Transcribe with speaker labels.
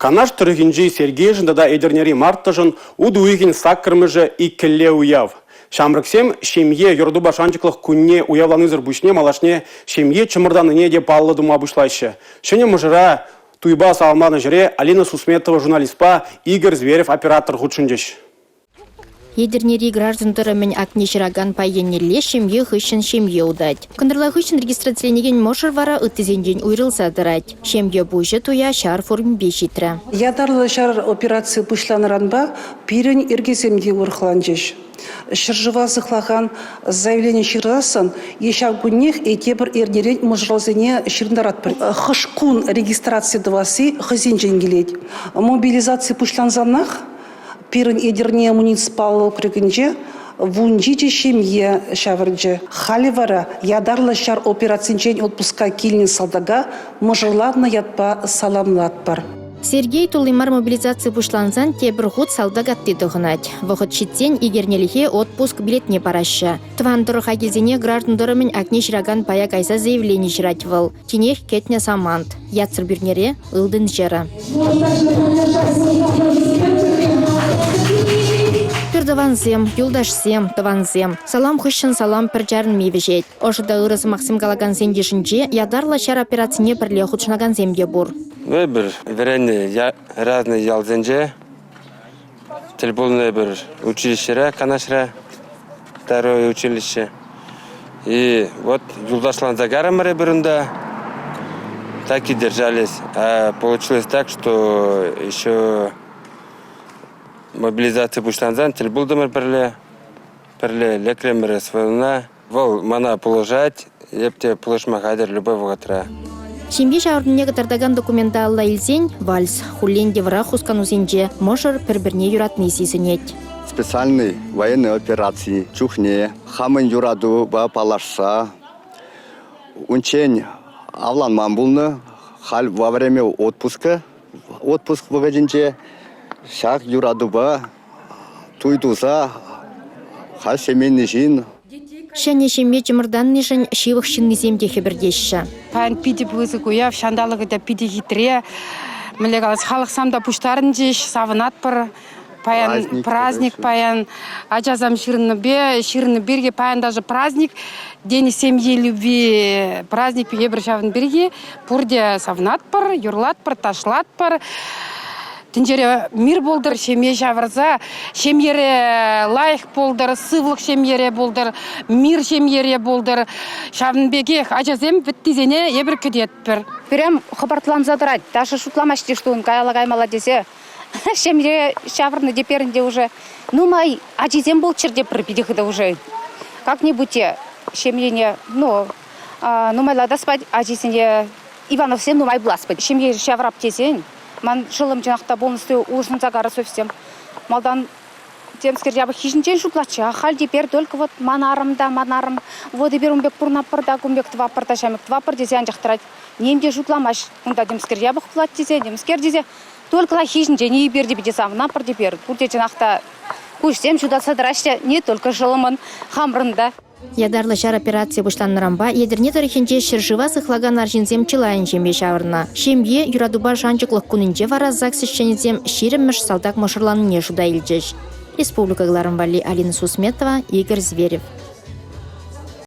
Speaker 1: Канаш тӑрӑхӗнчи Сергейшӗн тата Етӗрнери Марттӑшӑн утӑ уйӑхӗн саккӑрмӗшӗ иккӗлле уяв. Ҫамрӑксем ҫемье юратупа шанчӑклӑх кунне уявланисӗр пуҫне малашне ҫемье чӑмӑртаннине те паллӑ тума пуҫлаҫҫӗ. Ҫӗнӗ мӑшӑра туйпа саламланӑ ҫӗре Алина Сусметова журналистпа Игорь Зверев оператор хутшӑнчӗҫ.
Speaker 2: Етӗрнери граждан тӑрӑмӗн актне ҫыракан пай еннелле ҫемье хыҫҫӑн ҫемье утать. Кӑнтӑрла хыҫҫӑн регистрациленекен мӑшӑр вара ыттисенчен уйрӑлса тӑрать. Ҫемье пуҫӗ туя ҫар формипе ҫитрӗ.
Speaker 3: Ятарлӑ ҫар операцийӗ пуҫланӑранпа пирӗн йӗркесем те урӑхланчӗҫ. Ҫӗршыва сыхлакан заявлени ҫырсассӑн е ҫав куннех, е тепӗр эрнерен мӑшӑрсене ҫырӑнтаратпӑр. Хӑш кун регистраци тӑвасси хӑйсенчен килет. Мобилизаци пуҫлансанах Пирӗн Етӗрне муниципаллӑ округӗнче 17 ҫемье ҫавӑрчӗ. Халӗ вара ятарлӑ ҫар операцинчен отпуска килнӗ салтака мӑшӑрланнӑ ятпа саламлатпӑр.
Speaker 2: Сергей тулли мар мобилизаци пуҫлансан тепӗр хут салтак атти тӑхӑнать. Вӑхӑт ҫитсен ик эрнелӗхе отпуск билетне параҫҫӗ. Тӑван тӑрӑха килсенех граждан тӑрӑмӗн актне ҫыракан пая кайса заявлени ҫырать вӑл. Тинех кӗтнӗ самант. Ятсӑр пӳрнере ылтӑн ҫӗрӗ. Пӗртӑвансем, юлташсем, тӑвансем. Салам хыҫҫӑн салам пӗр чарӑнми вӗҫет. Ӑшӑ та ырӑ сӑмахсем калакансен йышӗнче ятарлӑ ҫар операцине пӗрле хутшӑнакансем те пур.
Speaker 4: Эпир вӗреннӗ разный ялсенче тӗл пулнӑ эпир училищӗре Канашра, второе училище. И вот юлташланса карӑмӑр эпир унта. Так и держались. А получилось так, что еще мобилизаци пуҫлансан тӗл пултӑмӑр пӗрле. Пӗрле лекрӗмӗр СВОна. Вӑл мана пулӑшать, эп те пулӑшма хатӗр любой вӑхӑтра.
Speaker 2: Ҫемье ҫаврӑннине кӑтартакан документа алла илсен вальс, хуллен те вӑрах хусканусенче мӑшӑр пӗр-пӗрне юратни сисӗнет.
Speaker 5: Специальный военной операци чухне хамӑн юратупа паллашса унччен авланман пулнӑ, халь во время отпуска, отпуск вӑхӑтӗнче ҫак юратупа туй туса халь ҫемьеннӗ ҫын.
Speaker 2: Ҫӗнӗ ҫемье чӑмӑртаннишӗн ҫывӑх ҫыннисем те хӗпӗртеҫҫӗ.
Speaker 6: Паян питӗ пысӑк уяв, ҫанталӑкӗ те питӗ хитре. Мӗнле калас, халӑхсам та пуҫтарӑнчӗҫ, савӑнатпӑр. Паян праздник, праздник паян ачасем ҫырӑннипе, ҫырӑннӑ пирки паян даже праздник, День семьи любви праздник эпир ҫавӑн пирки пурте савӑнатпӑр, юрлатпӑр, ташлатпӑр. Тӗнчере мир пултӑр, ҫемье ҫавӑрса, ҫемьере лайӑх пултӑр, сывлӑх ҫемьере пултӑр, мир ҫемьере пултӑр. Ҫавӑн пекех ачасем вӗттисене эпир кӗтетпӗр.
Speaker 7: Прям хӑпартланса тӑрать. Даже шутламасть те, что ун каялла каймалла тесе. Ҫемье ҫавӑрнӑ теперь ӗнтӗ уже. Нумай ачисем пулччӑр тепӗр питӗ хытӑ уже. Как-нибудь ҫемьене, ну, нумайлатас пать ачисене Ивановсем нумай пулас пать. Ҫемье ҫавӑрап тесен Ман шӑллӑм чӑнах та полностью улшӑнса карӗ совсем. Малтан темскер япӑххи ҫинчен шутлатчӗ, а халь теперь только вот ман арӑм та, ман арӑм, вот эпир ун пек пурӑнатпӑр та, кун пек тӑватпӑр та, ҫамӗк тӑватпӑр тесе анчах тӑрать. Ним те шутламасть. Унта темскер япӑх пулать тесе, темскер тесе. Только лайӑххи ҫинчен эпир те питӗ савӑнатпӑр теперь. Пурте чӑнах та куҫсем ҫутатса тӑраҫҫӗ, не только шӑллӑмӑн, хамӑрӑн та.
Speaker 2: Ятарлӑ ҫар операцийӗ пуҫланнӑранпа Етӗрне тӑрӑхӗнче ҫӗршыва сыхлакан арҫынсем чылайӑн ҫемье ҫавӑрнӑ. Ҫемье, юратупа шанчӑклӑх кунӗнче вара ЗАГС ӗҫченӗсем ҫирӗммӗш салтак мӑшӑрланнине шута илчӗҫ. Республика кӑларӑм валли Алина Сусметова, Игорь Зверев.